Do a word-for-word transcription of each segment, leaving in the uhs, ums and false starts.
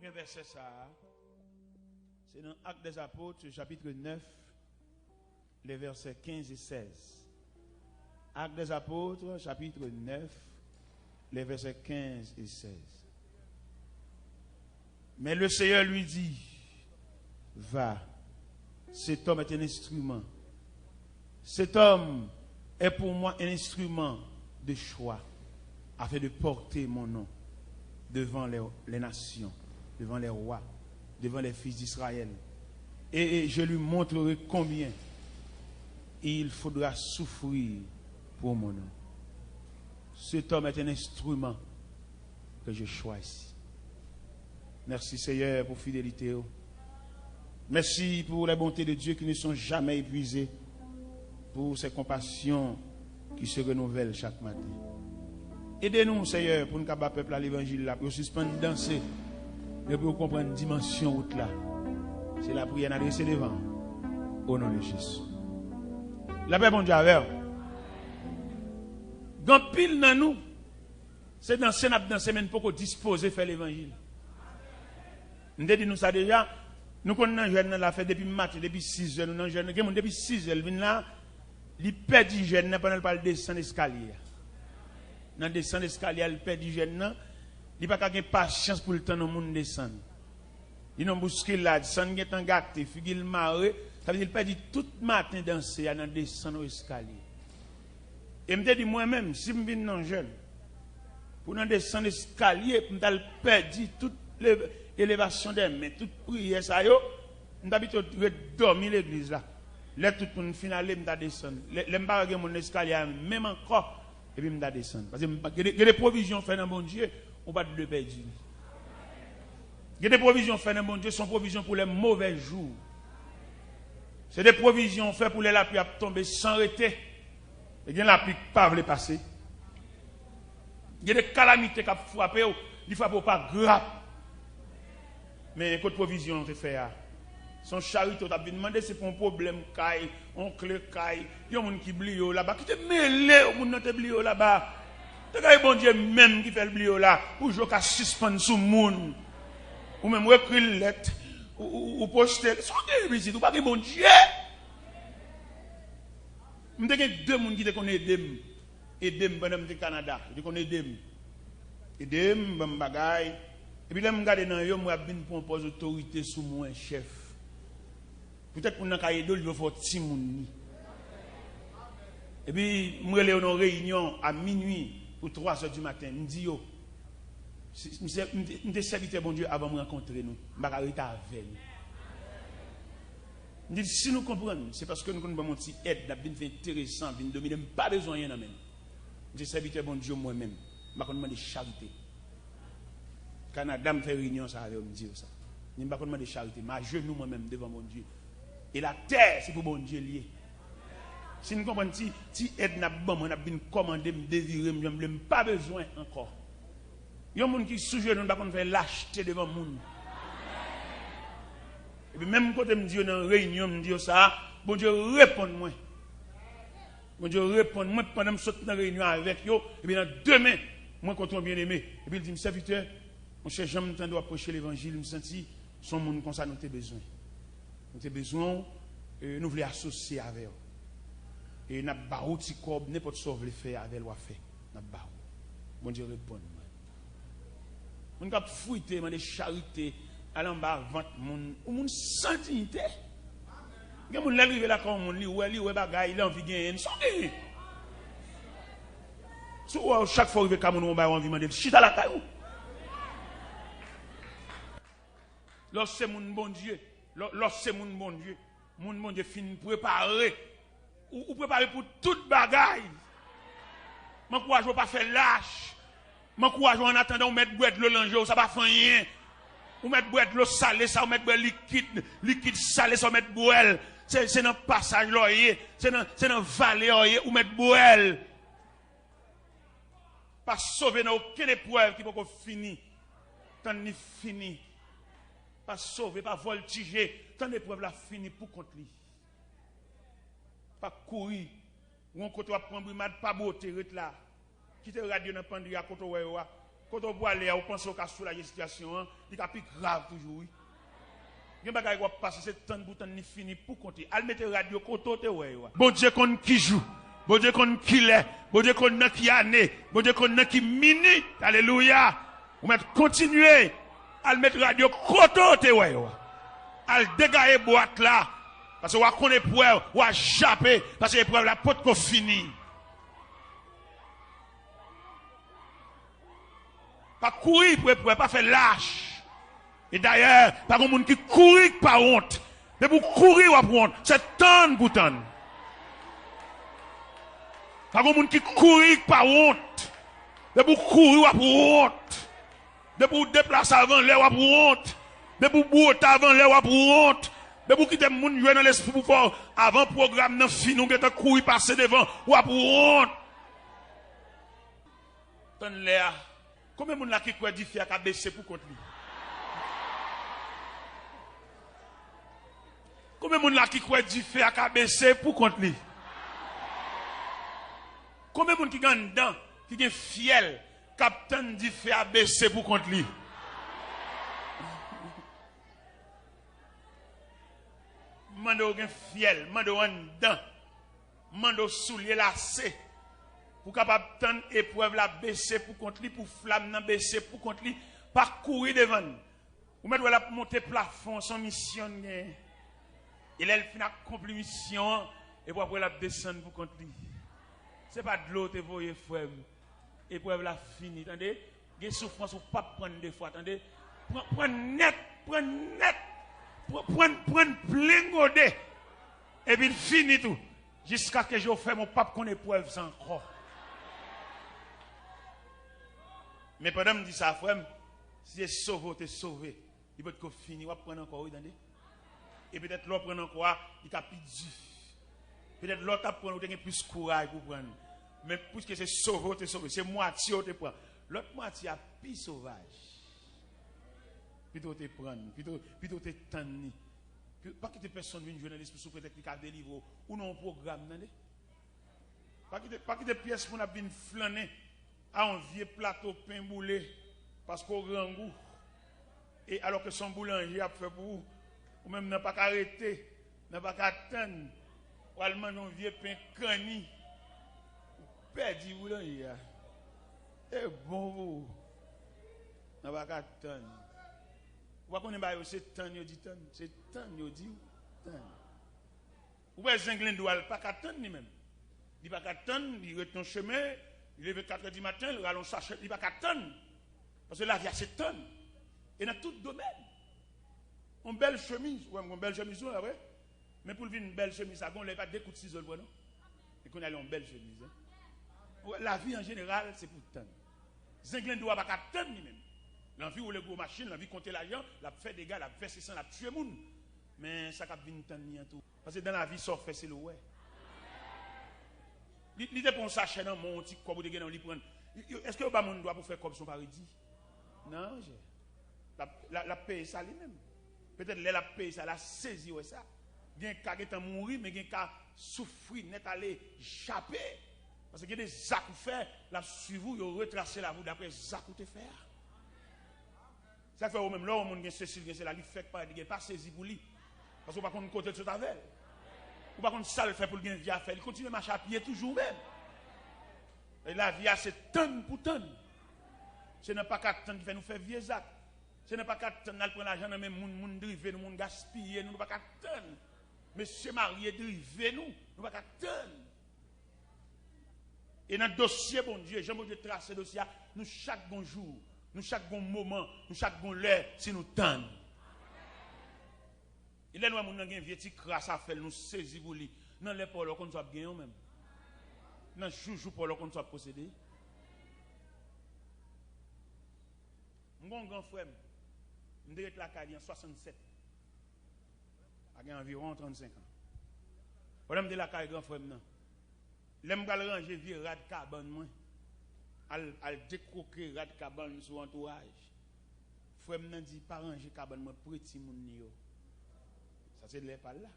Premye vèsè sa a, se nan Actes des Apôtres, chapitre neuf, les versets quinze et seize. Actes des Apôtres, chapitre neuf, les versets quinze et seize. Mais le Seigneur lui dit, Va, cet homme est un instrument. Cet homme est pour moi un instrument de choix, afin de porter mon nom devant les, les nations, devant les rois, devant les fils d'Israël. Et, et je lui montrerai combien il faudra souffrir pour mon nom. Cet homme est un instrument que je choisis. Merci Seigneur pour fidélité. Merci pour les bontés de Dieu qui ne sont jamais épuisées, pour ses compassions qui se renouvellent chaque matin. Ede nou, Seyè, pou n ka ba pèp la levanjil la, pou yo sispann danse, men pou yo konprann dimansyon wout la. Se lapriyè n adrese devan w, o non de Jezi. Lapè Bondye avè w. Gen anpil nan nou, se danse n ap danse, men n poko dispoze fè levanjil. M te di nou sa deja, nou konn nan jèn nan la fè depi maten, depi sis zè, nou nan jèn nan. Gen moun depi sis zè, l vin la, li pèdi jèn nan pandan l pral desann eskalye a. Nan desann eskalye a, li pèdi jèn nan, li pa ka gen pasyans pou l tann yon moun desann. Li nan bouskilad, san l gentan gate, figi l mare, sa vle di l pèdi tout maten danse a nan desann yon eskalye. E m te di mwen menm, si m vin nan jèn, pou nan desann eskalye, pou m t al pèdi tout le-, elevasyon dè men, tout priyè sa yo, m ta pito ret dòmi legliz la. Lè tout moun fin ale, m ta desann. Lè, lè m pa wè gen moun nan eskalye a menm ankò, epi m ta desann. Paske m pa, gen de, gen de pwovizyon w fè nan Bondye, ou pa t dwe pèdi li. Gen de pwovizyon w fè nan Bondye, se yon pwovizyon pou lè movè jou. Se de pwovizyon w fè pou lè lapli ap tonbe san rete. E gen lapli k pa vle pase. Gen de kalamite k ap frape w, li frape w pa grap. Men kote pwovizyon w te fè a? Se yon charite w t ap vin mande, se pou yon pwoblèm kay, yon kle kay, yon moun ki bliye w laba. Kite mele w, moun nan te bliye w laba. Te ka e Bondye menm ki fè l bliye w la, pou je w ka sispann sou moun. Ou menm ou ekri l lèt, ou, ou, ou poste l. Sa w gen pitit, ou pa gen Bondye. M te gen de moun ki te konn ede m. Ede m pandan m te Kanada. Yo te konn ede m. Ede m, ban m bagay. Epi lè m gade nan yo, m wè ap vin pran pòz otorite sou mwen, chèf. Poutèt moun nan ka ede w, li vle fè w timoun li. Epi m rele yo nan yon reyinyon a minui ou twa zè di maten. M di yo, si, m se, m te, m te sèvitè Bondye avan m rankontre nou. M pa ka rete avè nou. M di, si nou konprann, se paske nou konn ban m yon ti èd, n ap vin fè enteresan, vin domine, m pa bezwen anyen nan men nou. M se sèvitè Bondye mwen menm, m pa konn mande charite. Kanada, m fè reyinyon sa avè yo, m di yo sa. M di, m pa konn mande charite, m ajenou mwen menm devan Bondye. E latè, se pou Bondye l ye. Si n konprann ti, ti èd n ap ban mwen, n ap vin kòmande m, devire m, jan m vle, m pa bezwen ankò. Yon moun ki sou jenou, n pa konn fè lachte devan moun. Epi menm kote m di yo nan reyinyon, m di yo sa, Bondye reponn mwen. Bondye reponn mwen pandan m sot nan reyinyon avèk yo, epi nan demen, m rankontre yon byeneme. Epi l di m, sèvitè, monchè, jan m tande w ap preche levanjil, m santi se yon moun konsa nou te bezwen. Nou te bezwen w, e, nou vle asosye avè w. E n ap ba w ti kòb, nenpòt sa w vle fè avè l, w a fè. N ap ba w. Bondye reponn mwen. Moun k ap frite, mande charite, al anba vant moun. Yon moun san diyite. Gen moun lè l rive lakay yon moun, li wè, li wè bagay, li anvi genyen. Sa w genyen? Si w wè w, chak fwa w rive kay moun, w bay w anvi mande l chita lakay ou. Lè w se moun Bondye, lè, lè w se moun Bondye, moun Bondye fin prepare. Ou, ou prepare pou tout bagay. M ankouraje w pa fè lach. M ankouraje w annatandan ou mèt bwè dlo nan je w, sa pa fè anyen. Ou mèt bwè dlo sale sa, ou mèt bwè likid, likid sale sa, ou mèt bwè l. Se, se nan pasaj la w ye, se nan, se nan vale a w ye, ou mèt bwè l. Pa sove nan okenn eprèv ki poko fini. Tann li fini. Pa sove, pa vòltije. Tann eprèv la fini pou kont li. Pa kouri. Ou yon kote w ap pran brimad, pa bwote, ret la. Kite rad yo nan pandri a kote w wè yo a. Kote w prale a, ou panse w ka soulaje sitiyasyon an, li ka pi grav toujou, wi. Gen bagay w ap pase, se tann pou tann li fini pou kont li. Al mete rad yo kote w te wè yo a. Bondye konn ki jou, Bondye konn ki lè, Bondye konn nan ki ane, Bondye konn nan ki minit. Alelouya! Ou mèt kontinye al met rad yo kote w te wè yo a. Al degaye bwat la, paske w a konn eprèv, w a jape, paske eprèv la potko fini. Pa kouri pou eprèv, pa fè lach. E dayè, pa gen moun ki kouri k pa wont. Depi w kouri, w ap wont. Se tann pou tann. Pa gen moun ki kouri k pa wont. Depi w kouri, w ap wont. Depi w deplase avan lè, w ap wont. Depi w bwote avan lè, w ap wont. Depi w kite moun jwe nan lespri pou fè w, avan pwogram nan fini, w gentan kouri pase devan, w ap wont. Tann lè a. Konbyen moun la ki kwè dife a ka bese pou kont li? Konbyen moun la ki kwè dife a ka bese pou kont li? Konbyen moun ki gen anndan, ki gen fyèl, k ap tann dife a bese pou kont li? M mande w gen fyèl, m mande w anndan, m mande w soulye lase, pou w kapab tann eprèv la bese pou kont li, pou flam nan bese pou kont li, pa kouri devan l. Ou mèt wè l ap monte plafon, se yon misyon l genyen. E lè l fin akonpli misyon an, epi w ap wè l ap desann pou kont li. Se pa dlo w te voye, frè m. Eprèv la fini, tande. Gen soufrans ou p ap prann de fwa, tande. Pran, prann nèt, prann nèt. Pran, prann, prann plen gode. Epi l fini tou. Jiskaske je w fèmen, ou p ap konn eprèv sa ankò. Men pandan m di sa, frè m, si se sove w te sove, li potko fini, w ap prann ankò, wi, tande. E petèt lè w prann ankò a, li ka pi di. Petèt lè w t ap prann, ou te gen plis kouraj pou prann. Men piske se sove w te sove, se mwatye w te pran. Lòt mwatye a pi sovaj. Pito w te prann, pito, pito w te tann li. Pi-, pa kite pèsonn vin jwe nan lespri sou pretèks li ka delivre w. Ou nan yon pwogram, tande. Pa kite, pa kite pyès moun ap vin flannen a yon vye plato pen boule, paske w grangou. E alòske se yon boulanje y ap fè pou ou, ou menm nan pa ka rete, nan pa ka tann, w al manje yon vye pen kanni, ou pèdi boulanje a. E bon pou ou. Nan pa ka tann. Ou pa konnen ba yo, se tann yo di tann, se tann yo di tann. Ou wè Zenglendo a, l pa ka tann li menm. Li pa ka tann, li ret nan chemen, li leve katrè di maten, l rale yon sachè, li pa ka tann. Paske lavi a se tann. E nan tout domèn. Yon bèl chemiz, ou wè m gen yon bèl chemiz tou la, vre? Men pou l vin bèl chemiz sa, gon lè pa de kout sizo l pran, non? E kounye a li yon bèl chemiz, en. Ou wè, lavi an jeneral, se pou tann. Zenglendo a pa ka tann li menm. L anvi woule gwo machin, l anvi konte lajan, l ap fè dega, l ap vèse san, l ap tiye moun. Men sa k ap vin tann li an tou. Paske dan lavi, sa w fè, se li w wè. Li, li te pran yon sachè nan men w, yon ti kòb ou te gen nan w, li pran l. Yo, yo, èske yo ba moun dwa pou fè kòb se yon paredi? Non, monchè. L ap, l ap, l ap peye sa li menm. Petèt lè l ap peye sa, l a sezi wè sa. Gen ka gentan mouri, men gen ka soufri nèt ale, chape. Paske gen de zak ou fè, l ap swiv ou, yo retrase lavi w daprè zak ou te fè a. Sa k fè ou menm, lè w wè yon moun gen sesi, l gen sela, li fèk parèt, li gen pa sezi pou li. Paske ou pa konn kote l sot avè l. Ou pa konn sa l fè pou l gen vi a fè. Li kontinye mache a pye toujou menm. E lavi a se tann pou tann. Se nan pa ka tann ki fè nou fè vye zak. Se nan pa ka tann n al pran lajan nan men moun, moun drive nou, moun gaspiye nou, nou pa ka tann. Mesye marye drive nou, nou pa ka tann. E nan dosye Bondye, jan Bondye trase dosye a, nou chak gon jou, nou chak gon moman, nou chak gon lè, si nou tann. E lè n wè moun nan gen vye ti kras afè l, nou sezi pou li. Nan lè pa w la, w konn sa w ap genyen w menm. Nan joujou pa w la, w konn sa w ap posede. M gon gran frè m, m te ret lakay li an swasannsèt. Sa gen anviwon trannsenk an. Pandan m te lakay gran frè m nan, lè m pral ranje vye rad kabann mwen, al, al dekwoke rad kabann sou antouraj, frè m nan di, "Pa ranje kabann mwen, pre timoun li yo." Sa se lè pa l la.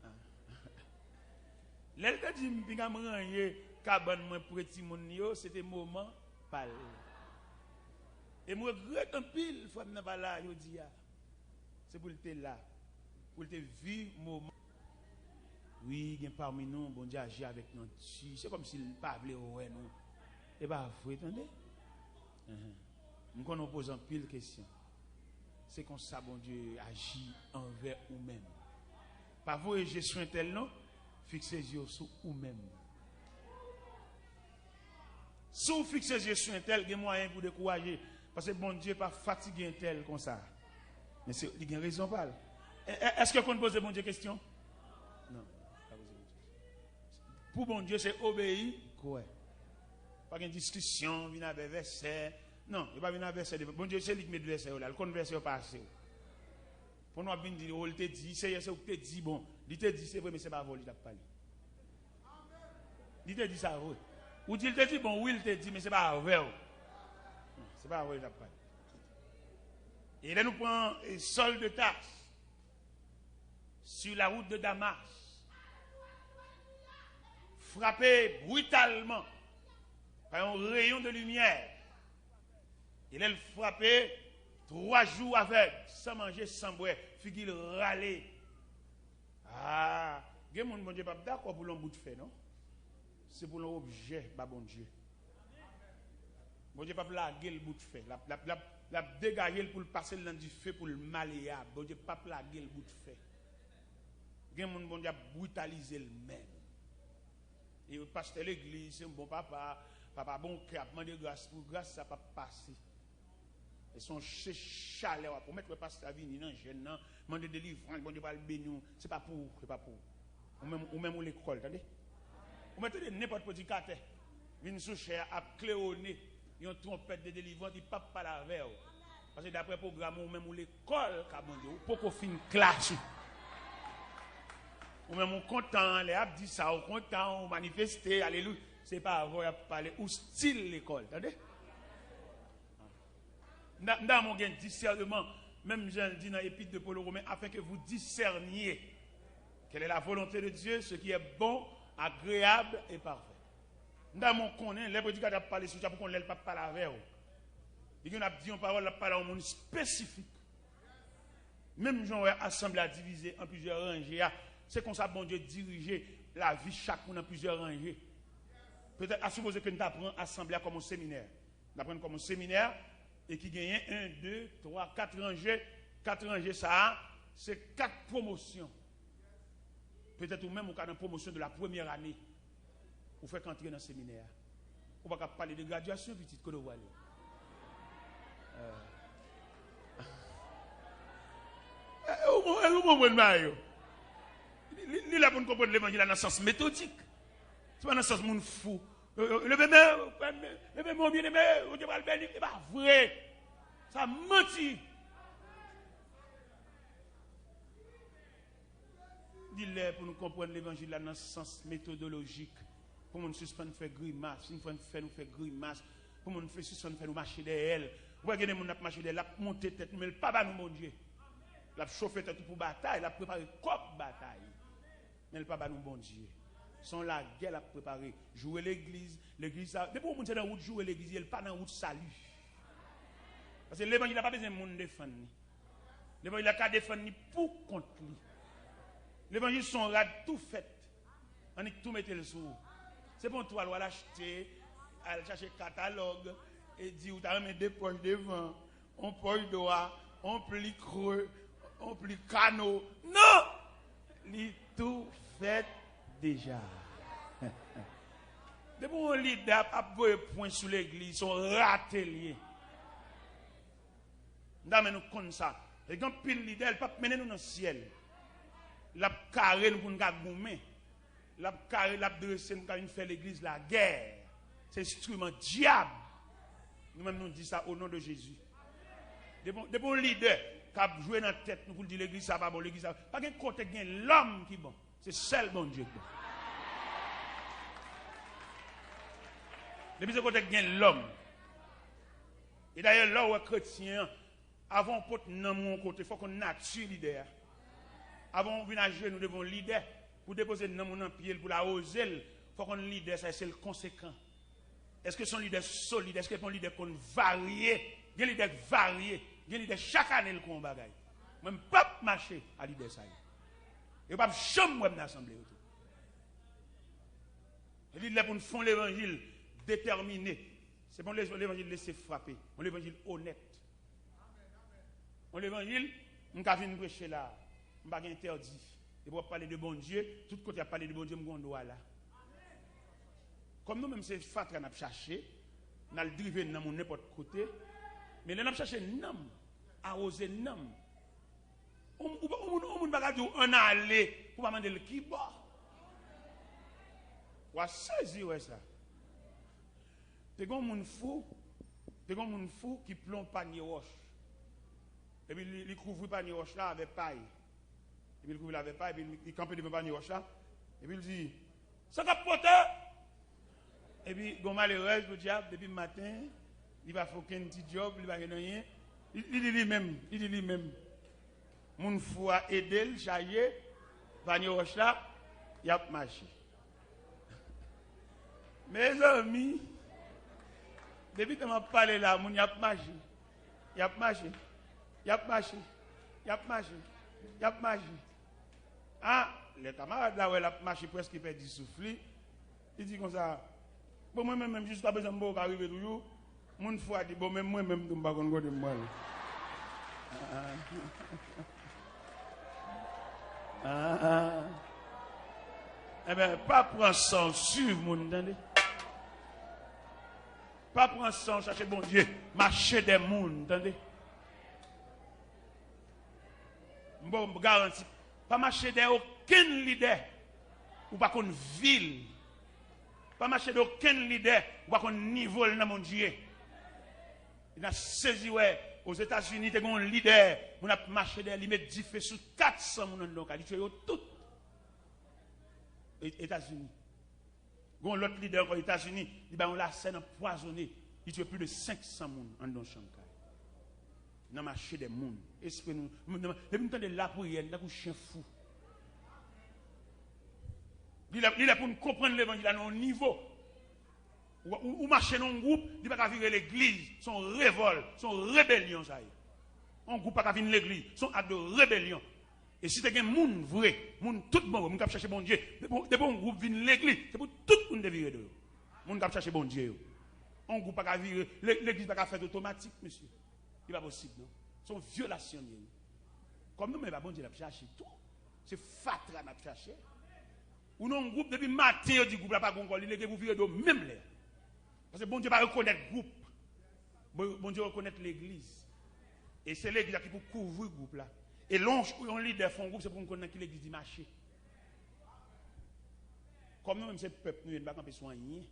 Ah. Lè l te di m, "Pinga m ranje kabann mwen, pre timoun li yo," se te moman pa l. E m regrèt anpil, frè m nan pa la jodi a. Se pou l te la, pou l te viv moman. Wi, gen pami nou, Bondye aji avèk nou di, se kòmsi l pa vle wè nou. E pa vre, tande? Enhen. M konnen w poze anpil kesyon. Se konsa Bondye aji anvè ou menm. Pa voye je sou entèl non, fikse je w sou ou menm. Si w fikse je sou entèl, gen mwayen pou dekouraje, paske Bondye pa fatige entèl konsa. Men se, li gen rezon pa l. E, e, èske w konn poze Bondye kesyon? Non, pa poze Bondye kesyon. Pou Bondye, se obeyi, kwè. Pa gen diskisyon, vin avè vèsè. Non, yo pa vin avè vèsè. Bondye, se li ki met vèsè yo la. L konn vèsè yo pase w. Pou nou ap vin di, o, l te di, Seyè, se ou ki te di, bon, li te di, se vre, men se pa avè w li t ap pale. Li te di sa vre. Ou di l te di, bon, wi, l te di, men se pa avè w. Non, se pa avè w li t ap pale. E lè nou pran, e, Saül de Tarse, sur la route de Damas, frape britalement par yon reyon de limyè. E lè l frape, twa jou avèg, san manje, san bwè, figi l rale. Ah, gen moun Bondye p ap dakò pou l yon bout fè, non. Se pou l yon objè ba Bondye. Bondye p ap lage l bout fè. L ap, l ap, l ap, l ap degaje l pou l pase l nan dife pou l maleab. Bondye p ap lage l bout fè. Gen moun Bondye ap britalize l menm. E pastè legliz, se yon bon papa, papa bon kè, ap mande gras pou gras sa p ap pase. E se yon se chalè w ap, ou mèt wè pastè a vini nan jèn nan, mande delivrans, Bondye pral beni w. Se pa pou ou, se pa pou ou. Ou menm, ou menm ou lekòl, tande? Ou mèt tande nenpòt predikatè vin sou chè a ap klewone yon twonpèt de delivrans, li p ap pale avè w. Paske daprè pwogram ou, ou menm ou lekòl ka Bondye, ou poko fin klas ou. Ou menm ou kontan, lè y ap di sa, ou kontan, ou manifeste, alelouya. Se pa avè w y ap pale, ou still lekòl, tande? M ta, m ta renmen w gen disèneman, menm jan l di nan Epître de Paul aux Romains, afin que vous discerniez quelle est la volonté de Dieu, ce qui est bon, agréable et parfait. M ta renmen w konnen, lè predikatè ap pale sou sa, pou w konn lè l p ap pale avè w. Li gen ap di yon pawòl, l ap pale a yon moun espesifik. Menm jan w wè asanble a divize an plizyè ranje a, se konsa Bondye dirije lavi chak moun an plizyè ranje. Petèt, a sipoze ke n ta pran asanble a kòm yon seminè. N aprann kòm yon seminè e ki genyen en, de, twa, kat ranje. Kat ranje sa a, se kat pwomosyon. Petèt ou menm ou ka nan pwomosyon de la premyè ane. Ou fèk antre nan seminè a. Ou pa ka pale de gradyasyon, pitit, kote w prale? Eh. Eh, ou, ou, ou konprann bagay yo? Li, li, li la pou n konprann levanjil la nan sans metodik. Se pa nan sans moun fou. Yo, yo, leve men, leve men, byeneme, Bondye pral beni. E pa vre. Sa manti. Li lè pou nou konprann levanjil la nan sans metodolojik. Pou moun sispann fè grimas, sispann fè nou fè grimas. Pou moun fè, sispann fè nou mache dèyè l. Ou wè gen de moun n ap mache dèyè l, l ap monte tèt nou, men l pa ba nou Bondye. L ap chofe tèt ou pou batay, l ap prepare kò pou batay. Men l pa ba nou Bondye. Se yon lagè l ap prepare. Joure legliz, legliz sa. Depi yon moun se nan wout joure legliz, li pa nan wout sali. Paske levanjil la pa bezwen moun defann li. Levanjil la ka defann li pou kont li. Levanjil se yon rad tou fèt. Annik tou mete l sou ou. Se pa yon twal w al achte, al chache katalòg, e di ou ta renmen de pòch devan, yon pòch dwa, yon pli kre, yon pli kano. Non! Li tou fèt deja. Depi yon lidè ap, ap voye pwen sou legliz, se yon rate l ye. M ta renmen nou konn sa. E gen anpil lidè, l p ap mennen nou nan syèl. L ap kare nou pou n ka goumen. L ap kare, l ap drese nou pou n ka vin fè legliz lagè. Se enstriman dyab. Nou menm nou di sa o non de Jezi. Depi, depi yon lidè k ap jwe nan tèt nou pou l di legliz sa pa bon, legliz sa, pa gen kote k gen lòm ki bon. Se sèl Bondye k bon. Depi se kote k gen lòm. E dayè, lè w wè kretyen an, avan w pot nanm ou yon kote, fòk w konn nati lidè a. Avan w vin ajenou devan yon lidè, pou depoze nanm ou nan pye l, pou l awoze l, fòk w konn lidè sa, èske l konsekan? Èske se yon lidè solid? Èske se yon lidè k konn varye? Gen lidè k varye. Gen lidè chak ane l kwè yon bagay. Mwen, m p ap mache a lidè sa yo. Yo p ap janm wè m nan asanble yo tou. Li lè pou n fè yon levanjil detèmine. Se pa yon levanjil lese frape. Yon levanjil onèt. Yon levanjil, m ka vin preche la. M pa gen entèdi. Depi w ap pale de Bondye, tout kote y ap pale de Bondye, m gen yon dwa la. Kòm nou menm se fatra n ap chache, n al drive nanm ou nenpòt kote, men lè n ap chache nanm, awoze nanm, yon, yon, yon moun, yon moun pa ka di w ann ale pou w pa mande l ki bò. W a sezi wè sa. Te gen yon moun fou, te gen yon moun fou ki plen yon panye wòch. Epi li, li kouvri panye wòch la avè pay. Epi li kouvri l avè pay, epi li, li kanpe devan panye wòch la. Epi li di, "Sa k ap pote?" Epi gen yon malerèz, podyab, depi maten, li pa fè okenn ti djòb, li pa gen anyen. Li, li di li menm, li di li menm. Moun fou a ede l chaje panye wòch la, y ap mache. Mezanmi, depi tan m ap pale la, moun y ap mache. Y ap mache. Y ap mache. Y ap mache. Y ap mache. A, lè kamarad la wè l ap mache, prèske pèdi souf li, li di konsa, "Bon, mwen menm, menm jiskaprezan, m poko ka rive toujou." Moun fou a di, "Bon, menm mwen menm tou, m pa konn kote m prale." Ah. Ah. Enben, pa pran san w swiv moun, tande. Pa pran san w chache Bondye, mache dèyè moun, tande. M ba w garanti, pa mache dèyè okenn lidè ou pa konn vi l. Pa mache dèyè okenn lidè ou pa konn nivo l nan Bondye. N a sezi wè, Ozetazini te gen yon lidè, moun ap mache dèyè li, met dife sou kat san moun anndan yon kay, li tiye yo tout. E-, Etazini. Gen yon lòt lidè ankò Etazini, li bay yon lasèn anpwazonnen, li tiye plis de senk san moun anndan yon chanm kay. Nan mache dè moun. Espre nou, nou, nou, depi nou tande lapriyè, nou tankou chen fou. Li lè, li lè pou nou konprann levanjil la nan yon nivo. Ou, ou, ou mache nan yon gwoup, li pa ka vire legliz, se yon revòl, se yon rebelyon sa ye. Yon gwoup pa ka vin legliz, se yon ak de rebelyon. E si te gen moun vre, moun tout bon vre, moun k ap chache Bondye, depi, depi yon gwoup vin legliz, se pou tout moun te vire do yo. Moun k ap chache Bondye yo. Yon gwoup pa ka vire, le-, legliz pa ka fèt otomatik, mesye. Li pa posib, non. Se yon vyolasyon li ye. Kòm nou menm, e pa Bondye n ap chache tou. Se fatra n ap chache. Ou nan yon gwoup, depi maten yo di gwoup la pa gen ankò, li lege pou vire do menm lè. Paske Bondye pa rekonèt gwoup. Bon, Bondye rekonèt legliz. E se legliz la ki pou kouvri gwoup la. E lè yon, yon lidè fè yon gwoup, se pou nou konn nan ki legliz li mache. Kòm nou menm se pèp nou ye, nou pa kanpe sou anyen.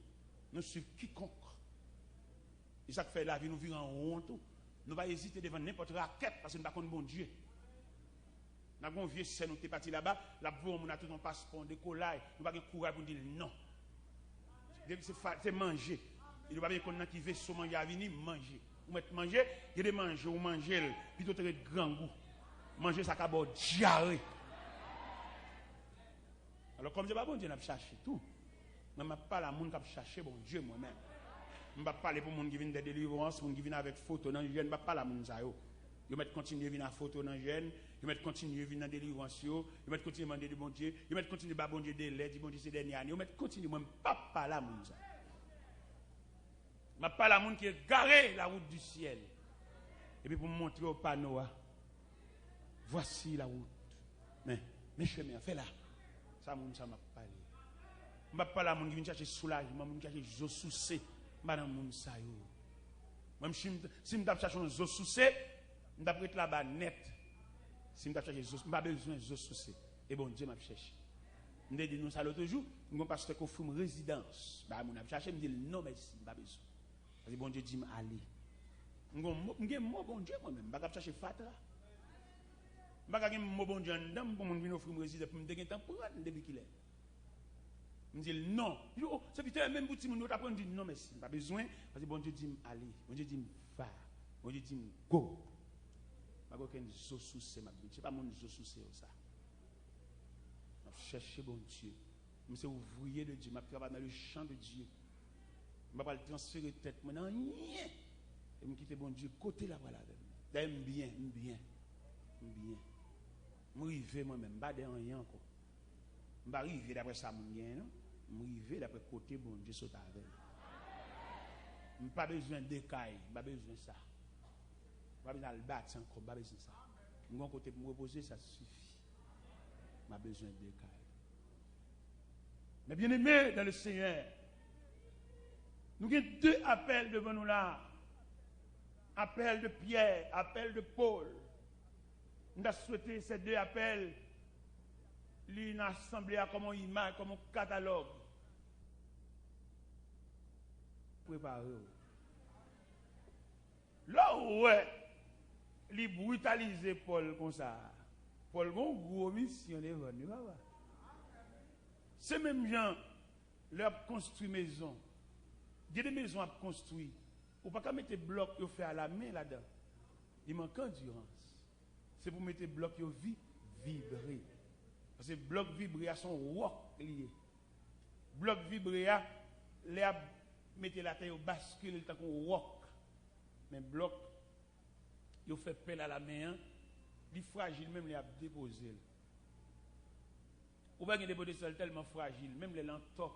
Nou swiv kikonk. E sa k fè lavi nou vire an won tou. Nou pa ezite devan nenpòt rakèt, paske nou pa konn Bondye. N ap gen yon vye sè nou te pati laba, l ap voye yon moun a tout yon paspò, yon dekolay, nou pa gen kouraj pou n di l non. Depi se fa-, se manje. E nou pa byen konn nan ki veso manje a vini, manje. Ou mèt manje, gen de manje, ou manje l, pito te ret grangou. Manje sa ka ba w dyare. Alò, kòm se pa Bondye n ap chache tou, mwen, m ap pale a moun k ap chache Bondye, mwen menm. M p ap pale pou moun ki vin dè delivrans, moun ki vin avèk foto nan jèn, m p ap pale a moun sa yo. Yo mèt kontinye vin a foto nan jèn, yo mèt kontinye vin nan delivrans yo, yo mèt kontinye mande de Bondye, yo mèt kontinye ba Bondye delè, di Bondye se dènye ane, yo mèt kontinye, mwen, m p ap pale a moun sa yo. M ap pale a moun ki egare la wout di syèl. Epi pou m montre w pano a, Voici la route. Men, men chemen an, fè la. Sa moun sa m ap pale. M p ap pale a moun ki vin chache soulajman, moun ki chache zo souse. M pa nan moun sa yo. Mwen, si m, si m t ap chache yon zo souse, m t ap ret laba nèt. Si m t ap chache zo, m pa bezwen zo souse. E Bondye m ap chèche. M te di nou sa lòt jou, m gen yon pastè k ofri m rezidans. Bay moun ap chache, m di l non mèsi, m pa bezwen. Paske Bondye di m ale. M gen mo, m gen mo Bondye mwen menm. M pa ka ap chache fatra. M pa ka gen mo Bondye anndan m pou moun vin ofri m rezidans pou m te gentan pran l depi kilè. M di l non. Li di, "O, sèvitè, menm pou timoun yo t ap pran." M di, "Non, mèsi, m pa bezwen." Paske Bondye di m ale. Bondye di m va. Bondye di m go. M pa gen okenn zo souse m ap vin. Se pa moun zo souse yo sa. M ap chèche Bondye. M se ouvriye de Dye. M ap travay nan le chan de Dye. M pa pral transfere tèt mwen nan anyen. E m kite Bondye kote l ap pral avè m. Dayè, m byen, m byen. M byen. M rive mwen menm, m pa de anyen ankò. M pa rive daprè sa moun genyen, non. M rive daprè kote Bondye sot avè m. M pa bezwen de kay, m pa bezwen sa. M pa bezwen al bati ankò, m pa bezwen sa. M gen yon kote pou m repoze, sa sifi. M pa bezwen de kay. Mes bien-aimés dans le Seigneur, nou gen de apèl devan nou la. Apèl de Pyè, apèl de Pòl. M ta swete se de apèl li nan asanble a kòm yon imaj, kòm yon katalòg. Prepare w. Lè w wè li britalize Pòl konsa, Pòl gen yon gwo misyon devan l, wi, papa. Se menm jan lè y ap konstwi mezon. Gen de mezon ap konstwi. Ou pa ka mete blòk yo fè alamen ladan. Li manke andirans. Se pou mete blòk yo vi-, vibre. Paske blòk vibre a se yon wòk li ye. Blòk vibre a, lè y ap mete l atè, yo baskile l tankou yon wòk. Men blòk yo fè pèl alamen an, li frajil, menm lè y ap depoze l. Ou pa gen de pwodesal tèlman frajil, menm lè l an tò,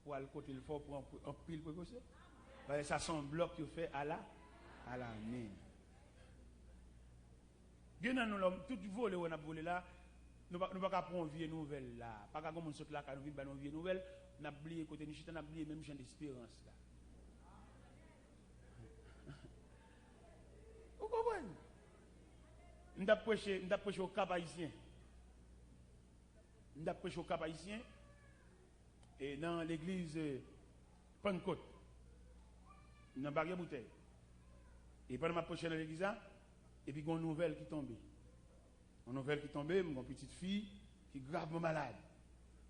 pou al kote l fò, pran pre-, anpil prekosyon. Paske sa se yon blòk yo fè ala, alamen. Gen nan nou la, tout vole wè n ap vole la, nou pa, nou pa ka pran yon vye nouvèl la. Pa ka gen moun sot lakay nou vin ba nou yon vye nouvèl, n ap bliye kote nou chita, n ap bliye menm jan de esperans la. Ou konprann? M t ap preche, m t ap preche Okap Ayisyen. M t ap preche Okap Ayisyen, e nan legliz, e, Pannkòt, nan Baryè Boutèy. E pandan m ap preche nan legliz la, epi gen yon nouvèl ki tonbe. Yon nouvèl ki tonbe, m gen yon pitit fi ki gravman malad.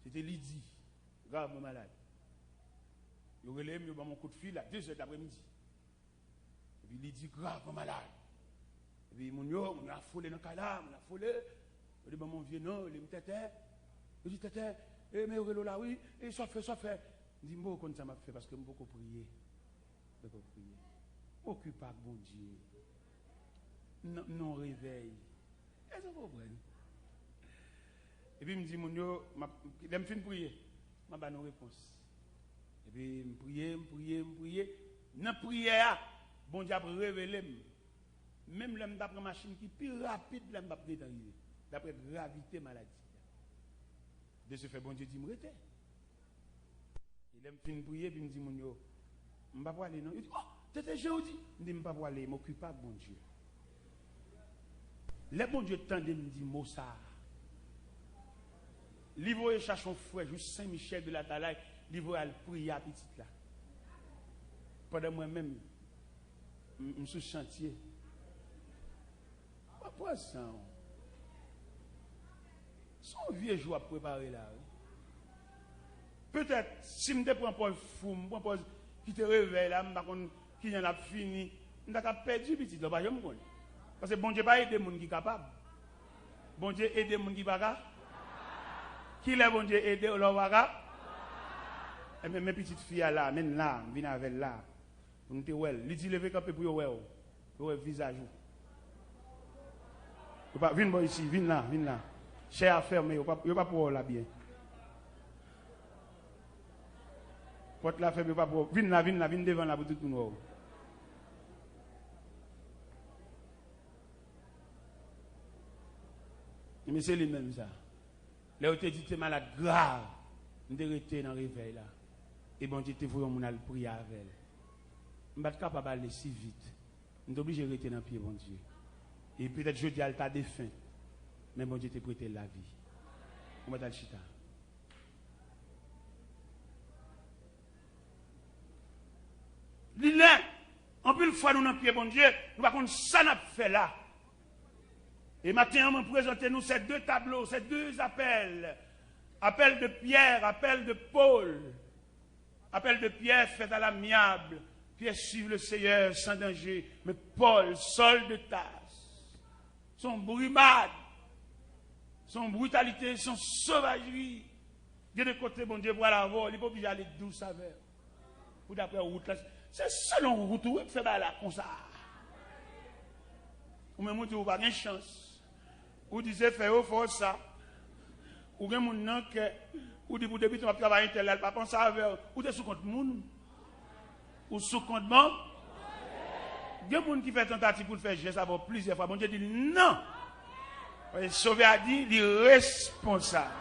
Se te Lidi, gravman malad. Yo rele m, yo ban m yon kout fil a de zè dapremidi. Epi Lidi gravman malad. Epi moun yo, moun yo afole nan kay la, moun yo afole. Yo te ban m yon vye non, yo rele m Tètè. Yo di, "Tètè, e, men yo rele w la, wi. E sa w ap fè, sa w ap fè?" M di, "M poko konn sa m ap fè paske m poko priye." M poko priye. M okipe ak Bondye. M nan, m nan yon revèy. Èske w konprann? Epi m di moun yo, m ap, lè m fin priye, m ap ba nou repons. Epi m priye, m priye, m priye. Nan priyè a, Bondye ap revele m. Menm lè m ta pran machin ki pi rapid la, m p ap gentan rive. Daprè gravite maladi a. De ce fait, Bondye di m rete. E lè m fin priye, epi m di moun yo, "M pa prale non." Yo di, "Oh, Tètè, jan w di?" M di, "M pa prale, m okipe ak Bondye." Lè Bondye tande m di mo sa a, li voye chache yon frè jis Sen Michèl de Latalay, li voye al priye a pitit la. Pandan mwen menm, m, m sou chantye. Pran, pran san w. Se yon vye jou w ap prepare la, wi. Petèt, si m te pran pòz fou, m pran pòz kite revèy la, m pa konn kijan l ap fini, m ta ka pèdi pitit la, w pa janm konnen. Paske Bondye pa ede moun ki kapab. Bondye ede moun ki pa ka. Kilè Bondye ede w lè w pa ka? Enben, men pitit fi a la, men l la, m vin avè l la. Pou nou te wè l. Li di, "Leve kanpe pou yo wè w. Pou yo wè vizaj ou." Yo pa, vin bò isi, vin la, vin la. Chè a fèmen, yo pa, yo pa pou wè w la byen. Pòt la fèmen, yo pa pou wè w. Vin la, vin la, vin devan la pou tout moun wè w. Men se li menm sa. Lè yo te di te malad grav, m te rete nan revèy la. E Bondye te voye yon moun al priye avè l. M pa t kapab ale si vit. M te oblije rete nan pye Bondye. E petèt jodi a l ta defen, men Bondye te prete l lavi. Ou mèt al chita. Li lè, anpil fwa nou nan pye Bondye, nou pa konn sa n ap fè la. E maten an, mwen prezante nou se de tablo, se de apèl. Apèl de Pyè, apèl de Pòl. Apèl de Pyè fèt alamyab. Pyè suiv le Seyè san danje. Men Pòl, Sòl de Tas, se yon brimad. Se yon britalite, se yon sovajri. Gen de kote Bondye pral avè w, li pa oblije ale dous avè w. Pou daprè wout la, Se selon wout ou wi k fè bagay la konsa. Ou menm ou di ou pa gen chans. Ou di se fè yo fè w sa. Ou gen moun nan kè. Ou di pou depi tan w ap travay entèl la, l pa panse avè w. Ou te sou kont moun. Ou sou kont bon. Gen moun ki fè tantativ pou l fè jès avè w plizyè fwa. Bondye di l non. Paske Sovè a di li responsab.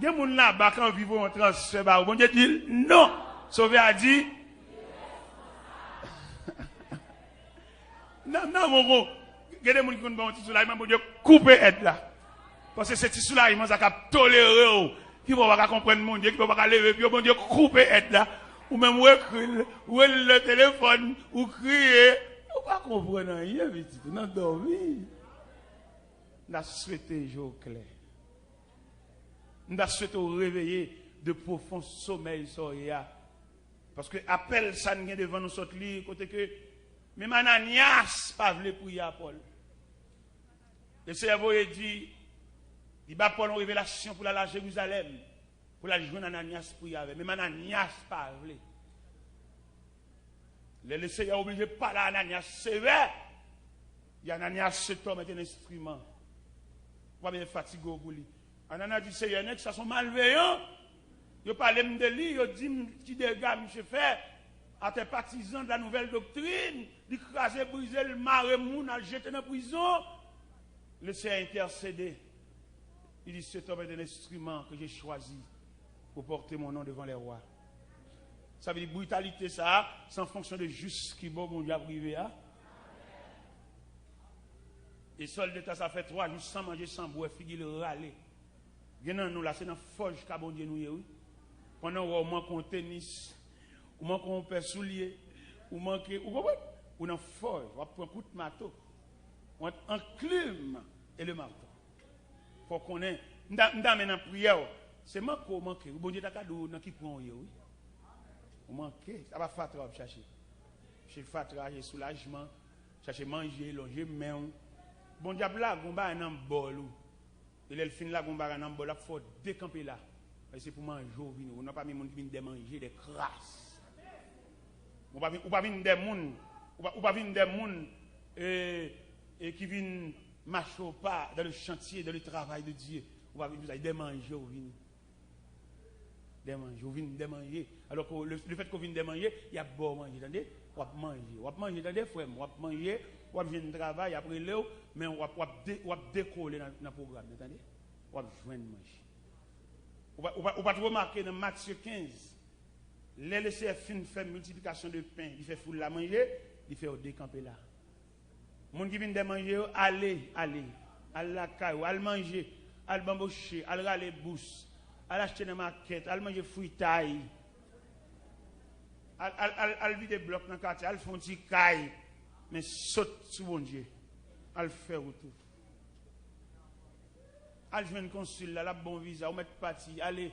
Gen moun laba k anvi voye yon transfè ba ou. Bondye di l non. Sovè a di nan, nan, bon, bon. Gen de moun ki konn ba yon ti soulajman, Bondye koupe èd la. Paske se ti soulajman sa k ap tolere w, ki fè w pa ka konprann Bondye, ki fè w pa ka leve pye w, Bondye koupe èd la. Ou menm ou ekri l, ou rele l nan telefòn, ou kriye, ou pa konprann anyen, pitit, ou nan dòmi. M ta swete je w klè. M ta swete w reveye de pwofon somèy sa w ye a. Paske apèl sa n gen devan nou sot li, kote ke menm Ananyas pa vle priye a Pòl. Lesenyè voye di, li ba Pòl yon revelasyon pou l al a Jerizalèm, pou l al jwenn Ananyas priye avè l. Menm Ananyas pa vle. Lè Lesenyè oblije pale a Ananyas sevè, di Ananyas se tòm et un instrument. Ou pa bezwen fatige w pou li. Ananyas di, Seyè, nèg sa se yon malveyan. Yo pale m de li, yo di m ki dega misye fè atè patizan de la nouvelle doctrine. Li kraze, brize, l mare moun, al jete nan prizon. Lesenyè entèsede. Li di, se tòm et un instrument que j'ai choisi pour porter mon nom devant les rois. Sa vle di britalite sa a, se an fonksyon de jis ki bò Bondye ap rive a. E sòldata sa fè twa jou san manje, san bwè, figi l rale. Gen nan nou la, se nan fòj ka Bondye nou ye, wi. Pandan w wè w manke yon tenis, ou manke yon pè soulye, ou manke, ou konprann? Ou nan fòj, w ap pran kout mato. Ant enclume et le marteau. Fò w konnen, m ta, m ta men nan priyè w, se manke w manke, wi. Bondye ta ka di w nan ki pwen w ye, wi. Ou manke, sa pa fatra w ap chache. Chache fatra, chache soulajman, chache manje, lonje men w. Bondye ap lage yon bagay nan bòl ou. E lè l fin lage yon bagay nan bòl, l ap fè w dekanpe la. E se pou manje w vini. Ou nan pami moun ki vin dè manje, dè kras. Ou pa vin, ou pa vin dè moun, ou pa, ou pa vin dè moun e, e ki vin mache o pa dans le chantier, dans le travail de Dieu. Ou pa vin pou sa, dè manje w vini. Dè manje, ou vin dè manje. Alò ke le, le fèt ke w vin dè manje, y ap ba w manje, tande? W ap manje, w ap manje, tande, frè m? W ap manje, w ap jwenn travay, y ap rele w, men w ap, w ap de, w ap dekole nan, nan pwogram nan, tande? W ap jwenn manje. Ou pa, ou pa, ou pa t remake nan Matye kenz, lè Lesenyè fin fè miltiplikasyon de pen, li fè foul la manje, li fè yo dekanpe la. Moun ki vin dè manje yo, ale, ale. Al lakay ou, al manje, al banboche, al rale bous, al achte nan makèt, al manje fritay. Al, al, al, al vide blòk nan katye, al fè yon ti kay. Men sot sou Bondye. Al fè wout ou. Al jwenn konsil la, l ap ba w viza, ou mèt pati, ale.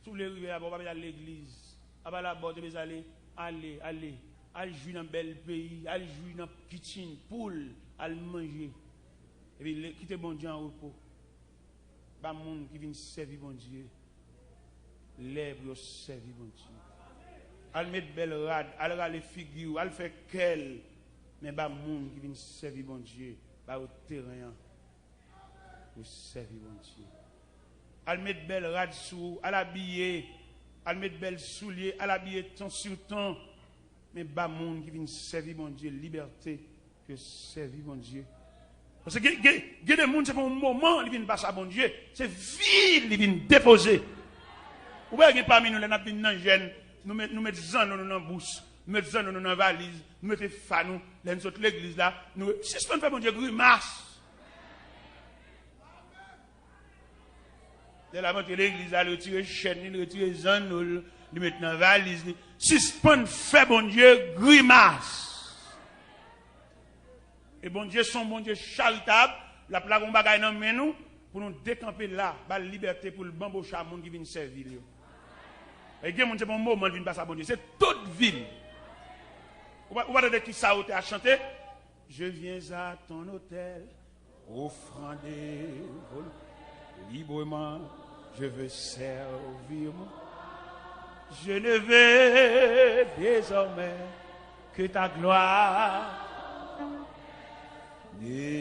Sou le rive laba, ou pa bezwen al legliz. Apa laba, ou te bezwen ale, ale, ale. Al jwi nan bèl peyi, al jwi nan kitchen, poul, al manje. Epi le, kite Bondye an repo. Ba moun ki vin sèvi Bondye lè pou yo sèvi Bondye. Al met bèl rad, al rale figi w, al fè kè l. Men ba moun ki vin sèvi Bondye, ba yo teren an pou sèvi Bondye. Al met bèl rad sou ou, al abiye, al met bèl soulye, al abiye ton sou ton. Men ba moun ki vin sèvi Bondye libète pou yo sèvi Bondye. Paske gen, gen, gen de moun, se pa yon moman li vin pase a Bondye, se vi li vin depoze. Ou wè gen pami nou, lè n ap vin nan jèn, nou met, nou met zanno nou nan bous, nou met zanno nou nan valiz, nou mete fa nou, lè n sot legliz la, nou sispann fè Bondye grimas. Lè l ap antre legliz la, l retire chèn li, l retire zanno l, li met nan valiz li. Sispann fè Bondye grimas. E Bondye se yon Bondye charitab, l ap lage yon bagay nan men nou pou nou dekanpe la, ba l libète pou l banboche a moun ki vin sèvi l yo. E gen moun, se pa yon moman l vin pase a Bondye, se tout vi l. Ou pa, ou pa tande kisa otè a chante? Je viens à ton autel, offrande volontaire, librement, je veux servir mon Je ne veux désormais que ta gloire. Ne